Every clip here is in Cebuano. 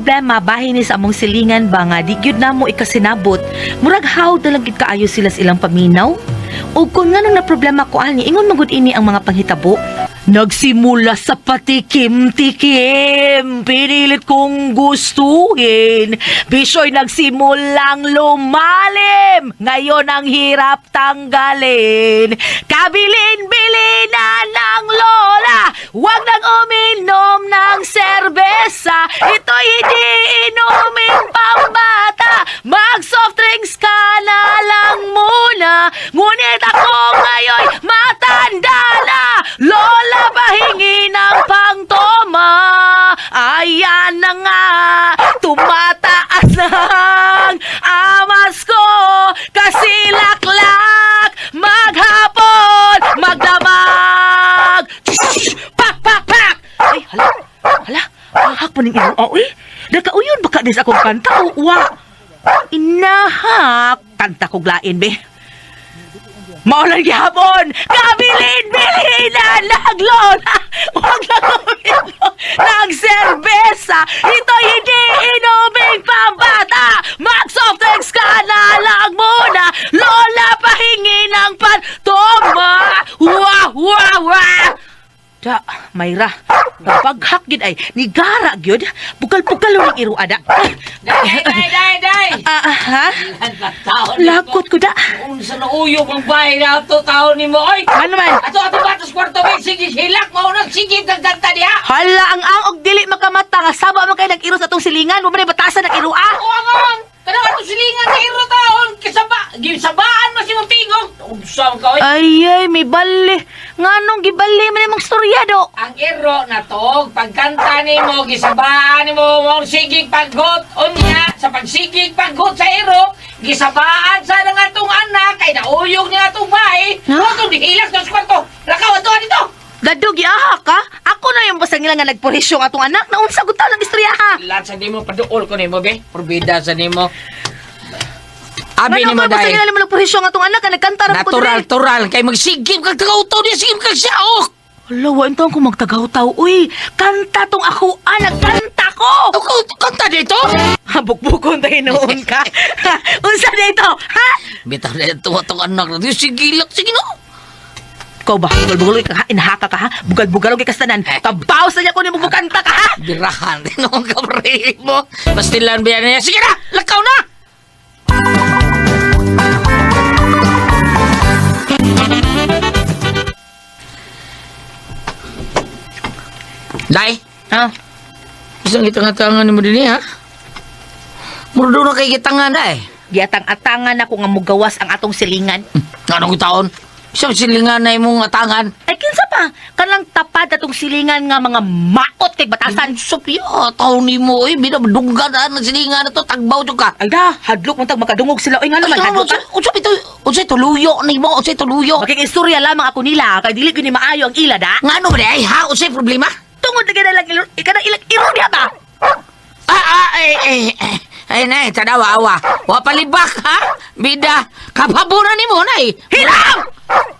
problema bahin ni sa among silingan ba nga di gyud namo ikasinabot. Murag how na lang gyud kaayo sila sa ilang paminaw. O kung nganong na problema ko ani, ingon man gud ini ang mga panghitabo. Nagsimula sa patikim-tikim, pinilit kong gustuhin. Bisyo'y nagsimulang lumalim, ngayon ang hirap tanggalin. Kabilin-bilinan ng lola, huwag nang uminom ng serbesa. Ito'y hindi inumin pambata, mag-soft drinks ka na lang muna. Ngunit ako ngayon'y matanda na. Lola, pahingi ng pangtoma. Ayan na nga, tumataas na ang amas ko. Kasi laklak, maghapon, magdamag. Pak, pak, pak! Ay, hala, hala, ahak pa ning iro. Oh, eh. Nakauyon baka dis akong kanta o wa. Inahak, kanta kog lain, be. Maulan gihapon! Kabilin-bilinan! Naglola! Huwag na uminom ng serbesa! Ito'y hindi inuming pambata! Mag-soft drinks ka na lang muna! Lola, pahingi ng pantoma! Wah! Wah! Wah! Da, Mayra, paghak gid ay, nigara gyud, bugal-bugal ng iro ada. Day, day, day, day! Ah, ah, ha? Taon Lakot ko da. Unsa na uyog ang bahay na ato taon nimo oy. Ano man? Ato ato batos kwarto may sige hilak mao nang sige kag kanta diha. Hala, ang ang og dili makamata nga saba man kay nag-iro sa atong silingan, wa man ay batasan ang iro ah. O ang ang kanang ato silingan sa iro taon kisaba gisabaan man si mong tingog. Unsa man ka oy? Ay ay, may bali. Nganong gibali man imong istorya do? Ang iro na to, pagkanta nimo gisabaan nimo mao sige paggot unya sa pagsigig paggot sa iro gisabaan sa nang atong anak kay nauyog niya atong bahay. Ha? Huh? Atong dihilak sa kwarto. Lakaw ato dito. Dado giaha ka? Ako na yung basta nila nga nagpurisyo ang atong anak. Naunsa gud taon ang istorya ha? Lahat sa nimo paduol ko nimo be. Porbida sa nimo. Abi Ngano nimo ba basta dai. nila mo nagpurisyo ang atong anak nga nagkanta ra ko Natural, diri? tural kay magsigim kag tagaw-taw niya, sigim kag siyaok. Hala, wa intawon ko magtagaw-taw. Uy, kanta tong ako ah, nagkanta ko. Ako kanta dito. Bukbukon tayo noon ka. Unsa dito? Ha? Bitaw na tuwa tong anak na. Sige lang, sige no. Ikaw ba? Bugal-bugal ka ha? Inahaka ka ha? Bugal-bugal ka kastanan. Kabaw sa niya kung mo kanta ka ha? Birahan din ang kapre mo. Pastilan biyan niya. Sige na, lakaw na. Dai, Ha? isang itang-atangan mo din eh, ha? Murdo na kay gitangan na eh. Giatang-atangan ako nga mugawas ang atong silingan. Anong taon? Isang silingan na imong atangan. Ay kinsa pa? Kanang tapad atong silingan nga mga maot kay batasan. Sophia, taon ni mo eh. Binabdunggan na ang silingan na to. Tagbaw jud ka. Ay da, hadlok man tag makadungog sila. Oy nga naman, Ay, hadlok ka. unsa ito? Unsa tuluyo ni mo? Unsa tuluyo? Making istorya lamang ako nila kay dili gyud ni maayo ang ila da. Ngano ba di ay ha? Unsay problema? Tungod na gina lang ilo, ika na ilang iro diha ba? Ah, ah, ay, ay, ay, ay, nay, tanawa, awa. Wa palibak, ha? Bida, kapaburan ni mo, nay. Hiram!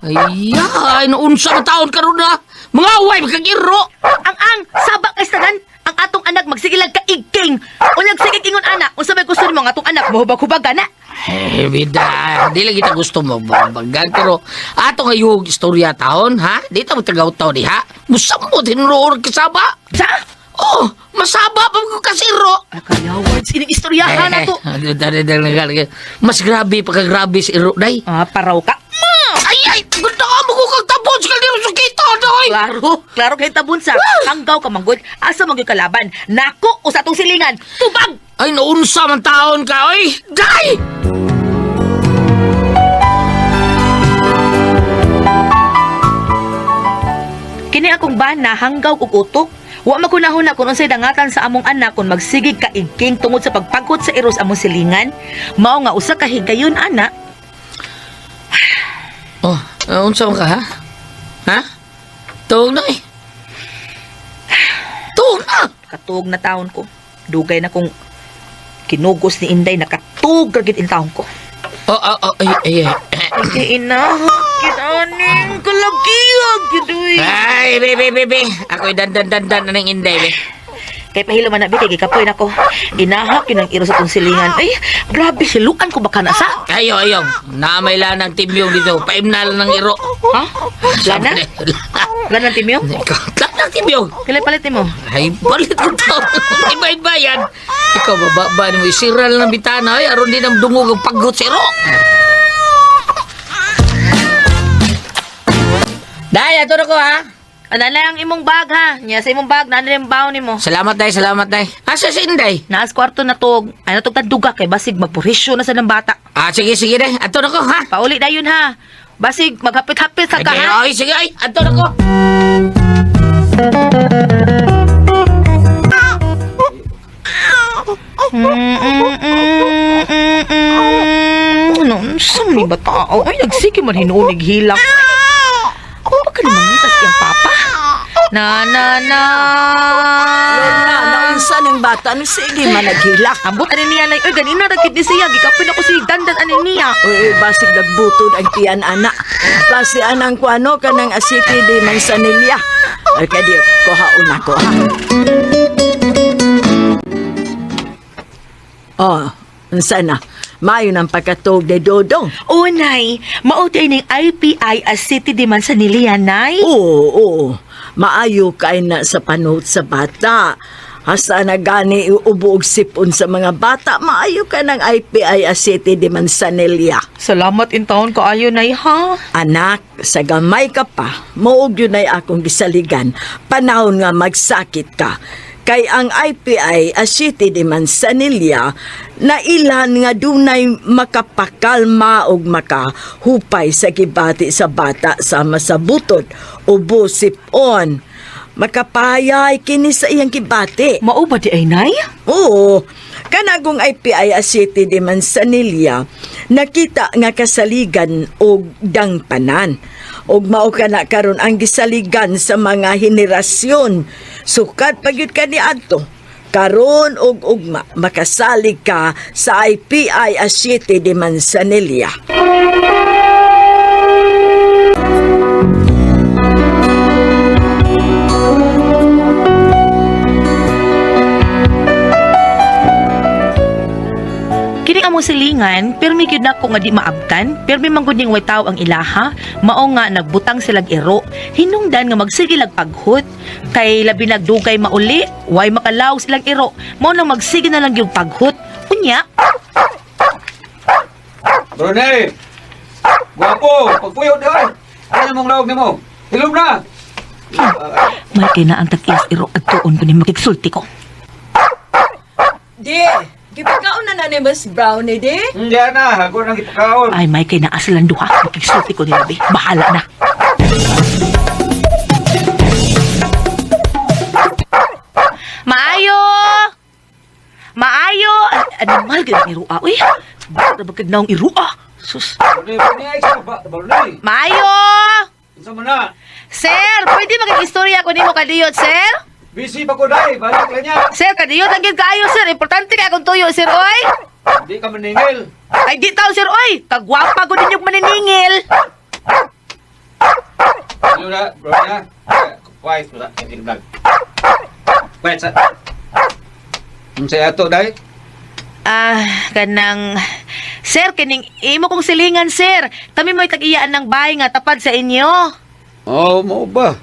Ay, ay, naunsa na taon karon na. Mga away, magkagiro. Ang saba kay tanan ang atong anak magsigilag ka igking. Unyag sige ingon ana, unsa may gusto nimo ang atong anak mohubag-hubag ana? Eh, bida, di lang kita gusto mo bagan pero ato nga yung istorya taon, ha? Di ta mo tagaw-taw di, ha? Musamot, hinuroon kasaba. Sa? Oh, masaba pa ko kasiro. Ay, kaya words ining istoryahan Eh, ato. Mas grabe pagka grabe si Iro, day. Ah, paraw ka. Ay, ay, ganda ka mo kung tabon sa kaldero sa kita, day. Klaro, klaro kay tabon sa hanggaw ka manggod, asa man gyud kalaban. Nako usa atong silingan. Tubag. Ay, naunsa man taon ka, oy. Day! Kini akong bana hanggaw og utok. Wa makunahon na kung unsay dangatan sa among anak kung magsigig ka igking tungod sa pagpagkot sa iros among silingan. Mao nga usa ka higayon ana. Oh, unsa man ka, ha? Ha? Tuog na, eh. Tuog na! Katuog na taon ko. Dugay na kong kinugos ni Inday nakatuog ra gid in taon ko. Oh, oh, oh, ay, ay, ay. Ay, inahak aning kalagiyag gid uy. Ay, be, be, be, be. Ako'y dandan, dandan na ng Inday, be. Kay pahilo man na bi kay gikapoy nako. Inahak yun ang iro sa tong silingan. Ay, grabe siluan ko baka na sa. Ayo, ayo. Naamay lang ng timyong dito. Paimna lang ng iro. Ha? Lana? Lana ng timyong? Lana ng timyong. Kailan palit mo? Ay, balit ko to. Iba-iba yan. Ikaw, baba ba mo? Isira lang ng bitana. Ay, aron din ang dungog ang paggot sa iro. Day, ato na ko ha. Ano na ang imong bag ha? Nya sa imong bag, na yung baon nimo. Salamat, day. Salamat, day. Asa si Inday? Naas kwarto na tog. Ay natog duga kay basig magpurisyo na sa ng bata. Ah, sige, sige, day. Ato na ko, ha? Pauli dayon ha. Basig maghapit-hapit sa ka ha. Ay, sige, ay. Ato na ko. Ano, sa ni ba tao? Ay, nagsige man hinuunig hilak. Ako ba ka mangitas iyang papa? Na, na, na. Lorna, naunsa ng bata no sige man naghilak. Ambot ani niya nay. Oy, ganina ra gid ni siya. Gikapin ako si dandan ani niya. Uy, uy, basig nagbutod ang tiyan ana. Basi anang kuano kanang asiti di mansanilya. Ay kadi kuhaon ako ha. Oh, unsa na? Mayo ng pagkatog ni Dodong. O, nay, mao di ning IPI as city di man sa niliya, nay. Oo, oo. Maayo kay na sa panuot sa bata. Hasta na gani ubo og sipon sa mga bata, maayo ka ng IPI City de Manzanilla. Salamat in taon kaayo, nay, ha? Anak, sa gamay ka pa, moog yun ay akong gisaligan, panahon nga magsakit ka. Kay ang IPI a City de Manzanilla, na ilan nga dunay makapakalma og makahupay sa gibati sa bata sama sa butod, ubo sipon. Makapayay kini sa iyang gibati. Mao ba di ay, nay? Oo. Kanagong IPI a City de Manzanilla, nakita nga kasaligan og dangpanan. Og mao kana karon ang gisaligan sa mga henerasyon. Sukat pagyud kaniadto. Karon og ugma makasalig ka sa IPI a City de Manzanilla. Kini among silingan, pirmi gyud nako nga di maabtan, pirmi man gud ning way tawo ang ilaha, mao nga nagbutang silag iro, hinungdan nga magsige lag paghut, kay labi nagdugay mauli, way makalaw silang iro, mao nang magsige na lang gyud paghut. Unya, Brunei! Gwapo! Pagpuyo di ay! Ano mong lawag nimo? Hilom na! may kay na ang tag-iyas iro adtuon ko ni makigsulti ko. Di, gipakaon na na ni Miss Brownie, di? Hindi na, hago nang ipakaon. Ay, may kay naa silang duha, makigsulti ko ni labi. Bahala na. Maayo! Maayo! Animal gyud ang irua uy. Bakit ba kag naong irua? Sus. Brunei, Brunei, ay sa ba? Brunei! Maayo! Unsa man na? Sir, pwede magig-istorya ko nimo kadiyot, sir? Busy pa ko dai, balik lang niya. Sir, kadiyot ang gyud kaayo, sir. Importante kay akong tuyo, sir, oy. Hindi ka maningil. Ay, di taw, sir, oy. Kagwapa ko ninyong maniningil. Hilom na, Brunei ha? Quiet mo na, hindi vlog. Quiet sa. Unsa ato dai? Ah, kanang sir, kining imo kong silingan, sir. Kami mo'y tag-iyaan ng bahay nga tapad sa inyo. Oh, mo ba?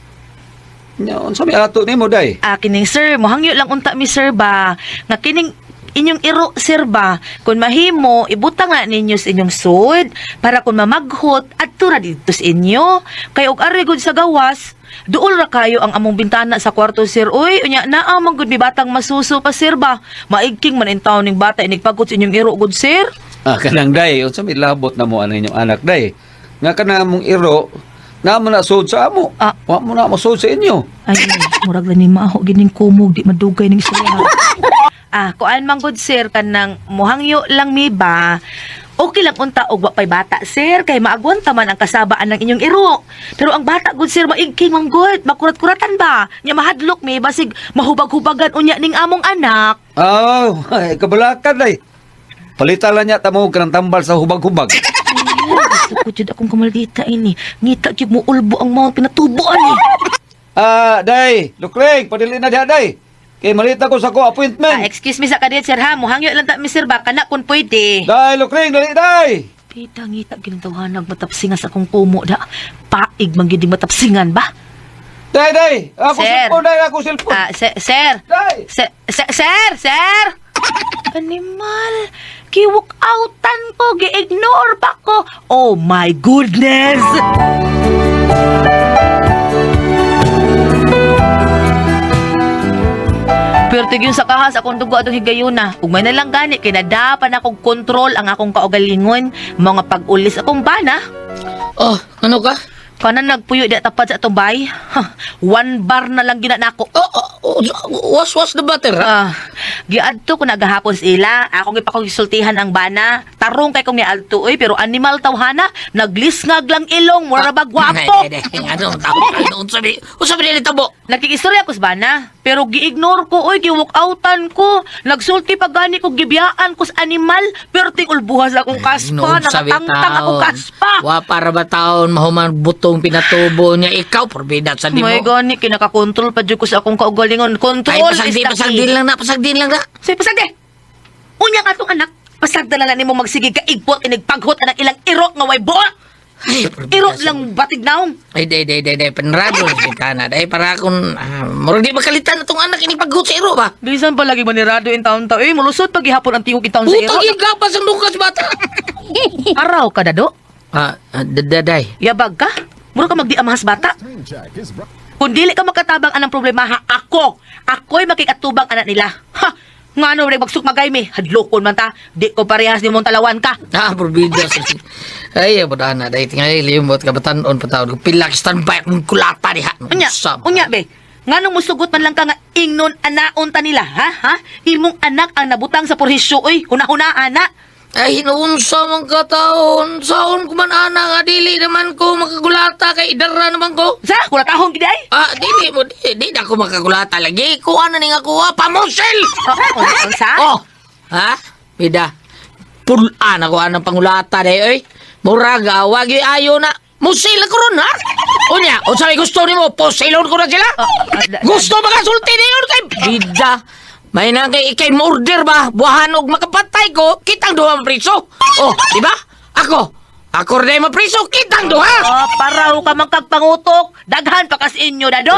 Nya, unsa may ato nimo dai? Ah, kining sir, mohangyo lang unta mi sir ba? Nga kining inyong iro sir ba? Kung mahimo, ibutang nga ninyo sa inyong sud para kung mamaghot adto ra didto sa inyo. Kay og ari gud sa gawas, duol ra kayo ang among bintana sa kwarto sir. Uy, unya naa man gud mi batang masuso pa sir ba? Maigking man in taon ning bata inigpagot sa inyong iro gud sir. Ah, kanang day, unsa may labot na mo ano inyong anak day? Nga kana among iro, na mo na sud sa amo. Ah. Wa mo na mo sud sa inyo. Ay, murag lang ni maaho gining kumog di madugay ning istorya. Ah, kuan man gud sir kanang muhangyo lang mi ba? Okay lang unta og wa pay bata sir kay maagwanta man ang kasabaan ng inyong iro. Pero ang bata gud sir maigking man gud, makurat-kuratan ba? Nya mahadlok mi basig mahubag-hubagan unya ning among anak. Oh, ay, kabalakan day. Palitan lang niya tamo kanang tambal sa hubag-hubag. Gusto ko jud akong kamaldita ini. Ngita jud mo ulbo ang mount pinatubo ani. Ah, day, lukling, padili na diha day. Kay malita ko sa ko appointment. Ah, excuse me sa kadit, sir ha. Muhangyo lang ta, mi, sir ba? Kana kung pwede. Day, Lukring, dali, day! Pita ngita gintawahan matapsingas akong kumo da. Paig man gyud matapsingan ba? Day, day! Ako Sir. cellphone, day! Ako cellphone! Ah, sir. Day! Sir, sir. Animal, giwalk outan ko, gi-ignore pa ko. Oh my goodness. Pero tigyon sa kahas akong dugo atong higayuna. Ug may nalang gani kay nadapan akong kontrol ang akong kaugalingon, mga pag-ulis akong bana. Oh, ano ka? Kana nagpuyo di tapad sa atong bay. Ha, one bar na lang gina nako. Oh, was the butter, ha? Ah, giadto ko nagahapon sa ila. Akong ipakonsultihan ang bana. Tarong kay kong niadto oy, pero animal tawhana, naglisngag lang ilong, mura ba gwapo. Ay, ay, ay, ano, tao, ano, unsa bi, unsa bi nila tabo? Nakikistorya ko sa bana, pero gi-ignore ko oy, gi-walk outan ko. Nagsulti pa gani ko gibiyaan ko sa animal, pero ting ulbuhas akong kaspa, nakatangtang akong kaspa. Wa para ba taon mahuman butong pinatubo niya ikaw porbida sa di mo. May gani kinakakontrol pa jud ko sa akong kaugalingon. Control Ay, is pasagdi, the key. pasagdi lang na, pasagdi lang na. Say, pasagdi! Unya ka tong anak, pasagda na lang nimo magsige ka igpot inigpaghot anak ilang iro nga way buot. Ay, porbida Iro sa- lang batig naong. Ay, day, day, day, day, panrado na si Tana. Day, para akong, murag di makalitan na tong anak, ini paggut sa iro ba? Bisan pa lagi manirado in taon ta. Eh, mulusot pag gihapon ang tingog in taon sa iro. Putang yung gapas ang lukas bata. Araw ka dado. Ah, daday. Yabag ka. Mura ka magdiamahas bata. Kung dili ka makatabang anang problema ha, ako. Ako'y makikatubang anak nila. Ha! Nga ano, bagsuk magay mi. Hadlokon man ta. Di ko parehas ni mong talawan ka. Ah, porbida sa Ay, abot na, day, tingali, limot, kabatanon, patawad ko. Pilak, standby akong kulata diha. Unya, Usab. unya be. Nganong musugot man lang ka nga ingnon anaon ta nila, ha? Ha? Imong anak ang nabutang sa purhisyo oy. Huna-huna ana. Ay, hinuunsa man ka taon. Saon ko man ana nga dili naman ko makagulata kay idara naman ko. Sa kulatahong gid ay. Ah, dili mo di, di na ako makagulata lagi. Kuha na ni nga kuha pamusil. Oh, unsa? Oh. Ha? Bida. Pulaan ako anang pangulata day oy. Murag wag yoy ayo na. Musil ako ron ha? Unya, unsa may gusto nimo? Pusilon ko na sila. Oh, Gusto makasulti niyon kay bida. May nang kay ikay murder ba? Buwahan og makapatay ko, kitang duha mapriso. Oh, di ba? Ako, ako rin mapriso, kitang duha. Oh, paraw ka man kag pangutok. Daghan pa kas inyo dado.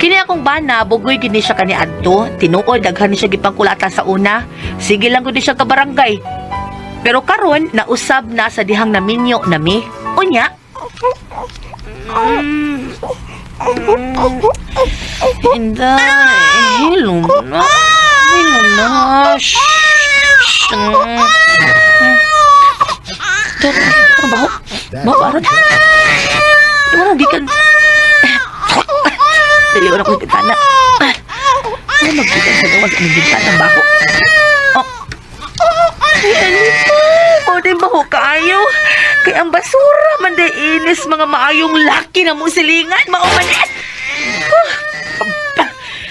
Kini akong bana, bugoy gini siya kani adto. Tinuod daghan ni siya gipangkulata sa una. Sige lang gud ni siya ka barangay. Pero karon nausab na sa dihang naminyo nami. Unya, Inday, hilom na. Hilom na. Shh. Shh. Tara, ano ba? Baho, aron. Di mo na, gikan. Dili ko na kong bintana. Ano maggikan sa gawas ang bintana ang baho? Oh. Ay, ano pa? O, di baho kaayo. Kay ang basura man di inis mga maayong laki na mong silingan. Maumanis!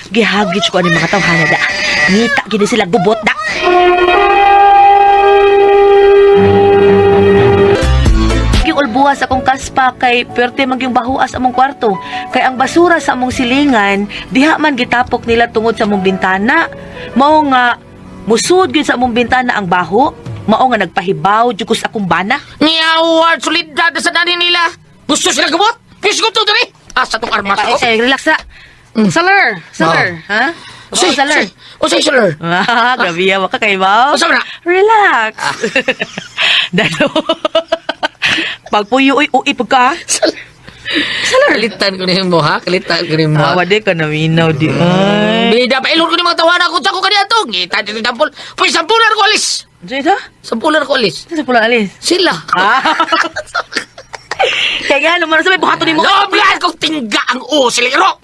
Gihagit ko ani mga tawhana da. Ngita gini sila gubot da. Yung ulbuwas akong kaspa kay pwerte magyung bahuas among kwarto. Kay ang basura sa among silingan, diha man gitapok nila tungod sa among bintana. Mao nga musud gyud sa among bintana ang baho. Mao nga nagpahibaw jud ko sa akong bana. Ngiyaw, solidad sa dani nila. Gusto sila gabot? Pis ko to dali. Asa tong armas ko? Eh, relax na. Saler, saler, ha? Oh, Say, saler. say, o say, saler. Ah, grabe yawa ka kay Mau. Unsa man na? Relax. Dado. Pagpuyo uy uy pag ka. Saler. Kalitan ko nimo ha, kalitan ko nimo. Awa di ka naminaw di ay. Bida pa ilon ko ni mga tawana ko sa ko kaniya to. Ngita dito sampol. Pwes sampulan ko alis. Diyo ito? Sampulan ko alis. Sa pula alis. Sila. Ah. Kaya nga, lumaras sa may buhaton ni mo. Noblan kong tingga ang usiliro.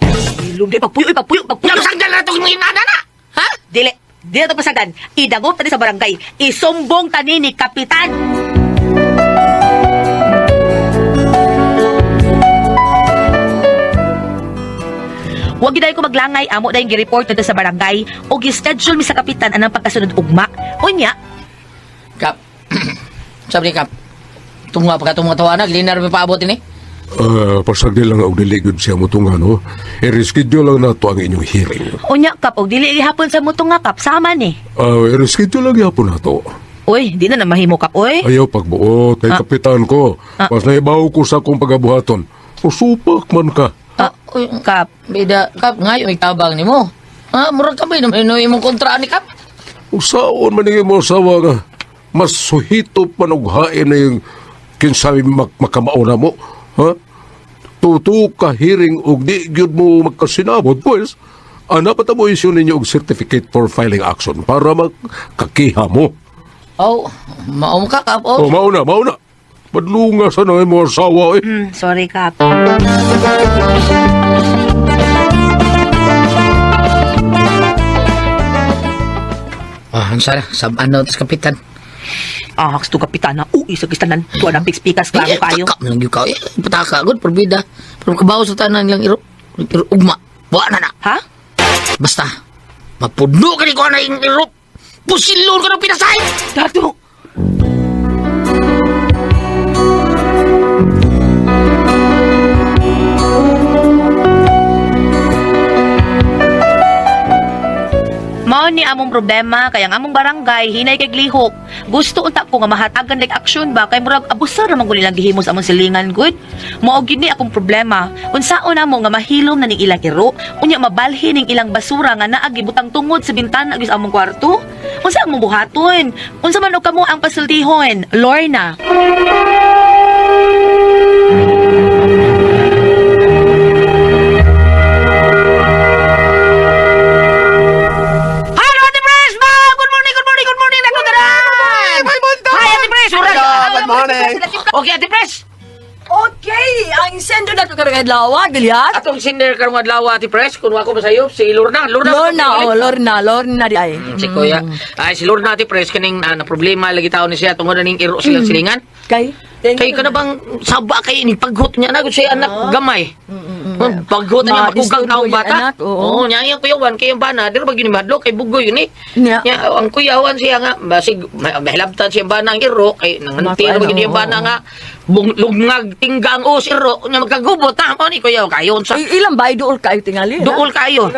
Ilong di, pagpuyo, uy, pagpuyo, pagpuyo. Namasagdan na itong inana na. Ha? Dili, dili na ito pasagan. Idagop tani sa barangay. Isumbong tani ni Kapitan. Huwag gid ko maglangay amo dayong gi-report dito sa barangay o gi-schedule mi sa kapitan anang pagkasunod ugma. Unya, Kap. Sabi ni Kap. Tunga pa ka tunga tawa na, glinar mi paabot ini. Ah, pasagdi lang og dili gyud siya motunga, no? I-reschedule lang nato ang inyong hearing. Unya kap og dili gihapon sa mutunga kap sama ni. Ah, i-reschedule lang gyapon nato. Uy, di na na mahimo kap oy. Ayaw pagbuot kay kapitan ko. Mas naibaw ko sa akong pagabuhaton. Usupak man ka. Ah, Uy, kap. Bida, Kap, ngayon may tabang nimo. Ah, murag ka ba naman imong kontra ni Kap? Usaon man ang imong asawa nga mas suhito pa og hain na yung kinsay makamauna mo. Ha? Tutu ka hearing og di gyud mo magkasinabot, pues. Ana pa ta mo issue ninyo og certificate for filing action para magkakiha mo. Oh, maom ka, Kap. Oh, Oh. mauna, mauna. Padlunga sa na imong asawa eh. Sorry kap. Ah, ang sana, sabaan na ito sa kapitan. Ah, haks to kapitana. Uy, sa kistanan. Tuwa na pikas klaro Eh, kayo. Taka, man lang ka. Eh, pataka, good, perbida. Pero kabaw sa tanan nilang iro. Iro, ugma. Wa na na. Ha? Basta, mapudno ka ni ko na yung iro. Pusilon ka ng pinasahin! Dato. Mao ni among problema kay ang among barangay hinay kay glihok. Gusto unta ko nga mahatagan like aksyon ba kay murag abusar ra man gud nilang gihimo sa among silingan gud. Mao gyud ni akong problema. Unsaon namo nga mahilom na ning ilang iro, unya mabalhin ning ilang basura nga naa gibutang tungod sa bintana gyud sa among kwarto. Unsa among buhaton? Unsa man og kamo ang pasultihon? Lorna. Hello, Ate Pres! Ma'am! Good morning, good morning, good morning! Ako tanan! May mundo! Hi, Ate Pres! Murag! Good morning! Okay, Ate Pres! Okay, ang sender na to karong adlaw, Gilyat. Atong sinder karong adlaw, Ate Pres, kung ako masayop, si Lorna. Lorna, Lorna, oh, Lorna, Lorna di ay. Si Kuya. Ay, si Lorna, Ate Pres, kaning na problema lagi tao ni siya tungod na ning iro silang silingan. Kay, Kay ka na bang saba kay ni paghot niya na siya anak gamay. Paghot niya Ma, makugang disturbo taong yung bata. anak, oo. Oo, niya yung kuyawan kay yung bana, diri ba gyud ni madlo kay bugoy yun eh. Niya. Niya ang kuyawan siya nga basig mahilabtan siya bana ang iro kay nanganti Makuan, ra gyud yung oo. bana nga bung, lungag tingga ang os iro nya magkagubot ta mo ni kuyaw kayon sa Ay, ilang ba duol kayo tingali? ha? duol kayo.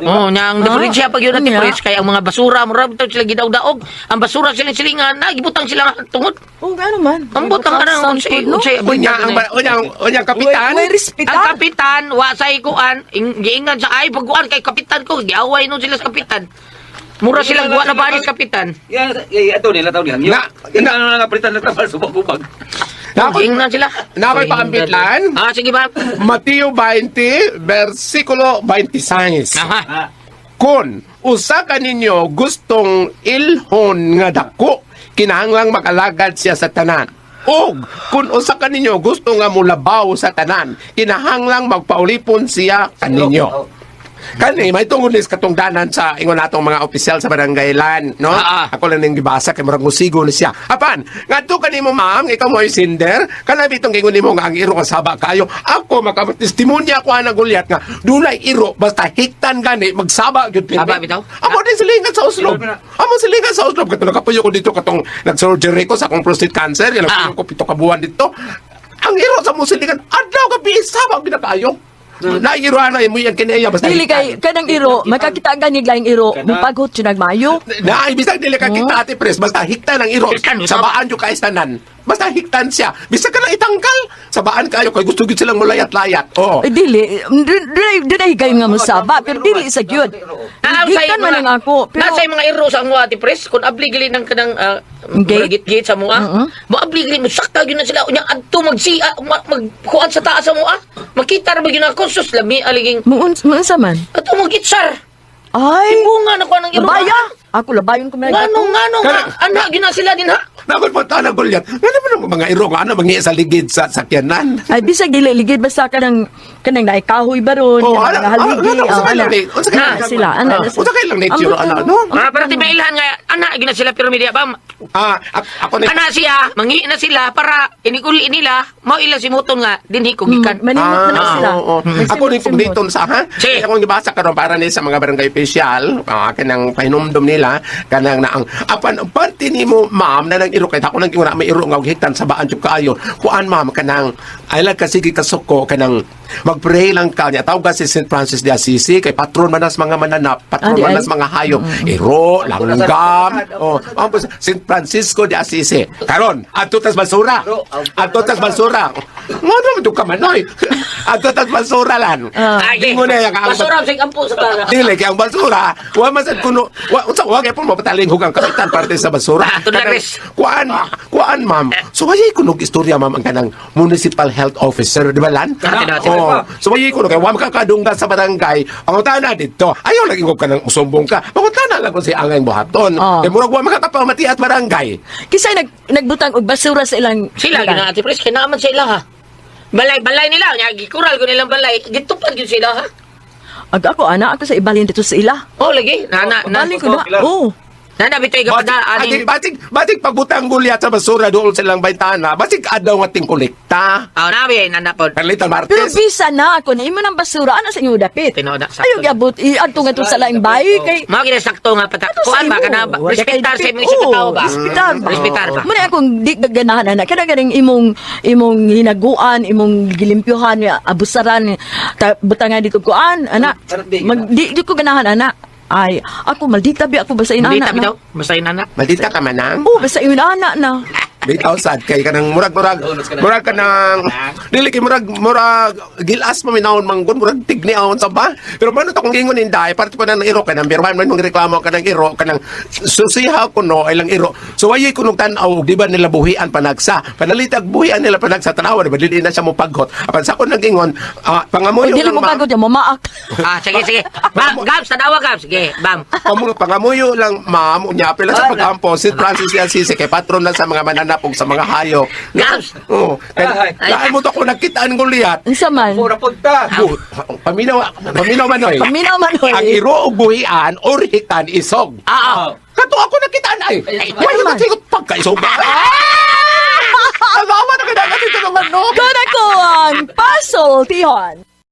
Oh, nya ang diferensya pag yun Niya. natin pres kay ang mga basura mura bitaw sila gidaog-daog. Ang basura sila silingan nagibutang sila nga tungod. Oh, gano man. Ang butang ka na unsay unsay Unya ang unya ang unya ang kapitan. Way respita. Ang kapitan wa say kuan giingan sa ay pagkuan kay kapitan ko giaway nun sila sa kapitan. Mura silang guwa na banis kapitan. Yan, ato nila tawag niya. Na- Na, ano na nga palitan na tabal subag-ubag. Nako, Giingnan sila. Na ako'y paambitlan? Ah, sige ba? Mateo 20, versikulo 26. Aha. Ah, Kung usa ka ninyo gustong ilhon nga dako, kinahanglang makalagad siya sa tanan. Og kung usa ka ninyo gusto nga mulabaw sa tanan, kinahanglang magpaulipon siya kaninyo. Kani may tungod ni sa katungdanan sa ingon natong mga opisyal sa barangay lan, no? Ah, ah. Ako lang ning gibasa kay murag musigo ni siya. Apan, ngadto kanimo ma'am, ikaw mo sinder, kanang bitong ingon nimo nga ang iro nga saba kayo. Ako makatestimonya ko ana gulyat nga dunay iro basta hiktan gani magsaba gyud pirmi. Saba bitaw? Amo din silingan sa Oslo. Amo silingan sa Oslo katong nakapuyo ko dito katong nag-surgery ko sa akong prostate cancer, yan Ah. ko 7 ka buwan dito. Ang iro sa mo silingan adlaw gabi saba gyud na kayo. Nairo ana mo yang kiniya basta. Dili kay kanang iro, makakita gani laing iro, mupaghot siya nagmayo. Na, ibig dili ka kita ate pres, basta hiktan ang iro. Hiktan, Sabaan yung kaistanan. Basta hiktan siya. Bisag ka na itangkal. Sabaan kayo kay gusto gyud silang mulayat-layat. Oo. Eh, dili, dunay kayo nga musaba, pero dili sa gyud. Hiktan man lang ako, pero Nasa mga iro sa amo ate pres kun abli gali ng kanang Gate? gate gate sa mua. Mo abli gali mo sakta gyud na sila unya adto magsiya magkuan sa taas sa mua. Makita ra ba gyud ako sus lami aliging muun sa man. ato mo gitsar. Ay, Bunga na kuan ang iro. labaya. Ako labayon ko man. Ngano ngano nga anak gyud na sila din ha. Nagod po ta na Goliath. Ngano man ang mga iro nga ano mangi sa ligid sa sakyanan. Ay bisag dili ligid basta kanang kanang naay kahoy baron, Oh, kanang ana, mga haligi, ana, oh, unsa kay ana. lang ni- unsa kay Na lang- sila, ana na sila. Unsa kay lang nature Ambot ana na, no? Ah, para ti mailhan nga ana gina sila pero media ba? Ah, ako ni Ana siya, mangi na sila para inikuli nila, mao ila simuton nga dinhi ko gikan. Manimot na lang sila. Ah, oo, oo. Ako rin kung dito sa ha. Sige. Kaya akong gibasa karon para ni sa mga barangay official, kanang pahinumdum nila kanang na ang apan ang parte nimo ma'am na nang iro kay ako nang ingon may iro nga og hitan sa baan jud kaayo. Kuan ma'am kanang ay lang kasi kasuko kanang magpray lang ka niya. Tawag ka si St. Francis de Assisi kay patron man nas mga mananap, patron Ah, di man ay. nas mga hayop. Iro, langgam. Oh, ang St. Francisco de Assisi. Karon, adto tas basura. Adto tas basura. Ngano man ka manoy. Adto tas basura lan. Ay, Ingon na yang ang Basura sig ampo sa tara. Dili kay ang basura, wa man sad kuno, wa unsa wa kay pud mapataling hugang kapitan parte sa basura. Ah, Kanang tunares. Kuan, kuan ma'am. So wayay kuno istorya ma'am ang kanang municipal health officer, di ba lan? Ah, tinaw, tinaw. Oh, so wayay kuno kay wa makakadungga sa barangay. Pangutana didto. Ayaw lagi ko kanang usumbong ka. Pangutana lang kung si angay buhaton. Oh. Kay murag wa makakapamati at barangay. Kisay nagbutang og basura sa ilang Sila gina ati pres kay naaman sa ila ha. Balay-balay nila, nya gikural ko nilang balay, gitupan gyud sila ha. Ag ako ana ako sa ibalin dito sa ila. Oh lagi, na na na. Balin ko na. Oh. Na na bitoy gapada Batik, aning batik, batik pagbutang gulyat sa basura dool sa ilang baitana. Batik adlaw nga ting kolekta. Ah, nabi na na pod. Perlita Pero Martes. bisa na ako na imo ng basura ana sa inyo dapit. Tinuod na, sakto. Ayaw giabot iadto nga sa laing bahay kay Mao gina sakto nga pata. Ato sa Kuan ba imo. kana Wala kay respetar sa dapit. imong isa ka Oo, tawo ba? Respetar ba? Respetar ba? Muna akong di gaganahan ana kada ganing imong imong hinaguan, imong gilimpyohan, abusaran, butangan dito kuan ana. Mag, di ko ganahan ana. Ay, ako maldita bi ako basta Hindi inana tabi na. daw, basta inana. Maldita ka manang. Oh, basta inana na. Bitaw sad kay kanang murag murag murag kanang dili kay murag murag gilas maminawon manggon murag tigni awon sa ba pero man to kung gingon inday parte pa na ng iro kanang pero man mong reklamo kanang iro kanang susiha kuno ay lang iro so wayoy kunog tan-aw og di ba nila buhian panagsa panalitag buhian nila panagsa tan-awa di ba dili na siya mopaghot apan sa akong nagingon pangamuyo Oy, dili lang mo ma'am. pagod ya mamaak. Ah, sige sige. Bam, Gabs, tanawa Gabs. Sige, bam. Pangamuyo lang ma'am unya pila sa pagampo si Francis de Assisi kay patron lang sa mga mananap ug sa mga hayop. Gabs. Oo. Kay laan mo to kung nakitaan Goliath. Unsa man? Pura punta. Paminaw, paminaw manoy. Paminaw manoy. Ang iro og buhian or hitan isog. Ah, ah. Kato ako nakitaan ay. Why man. you take pagkaisog? Ah! Ang awa na kailangan dito naman no. Kuna ko ang pasultihan.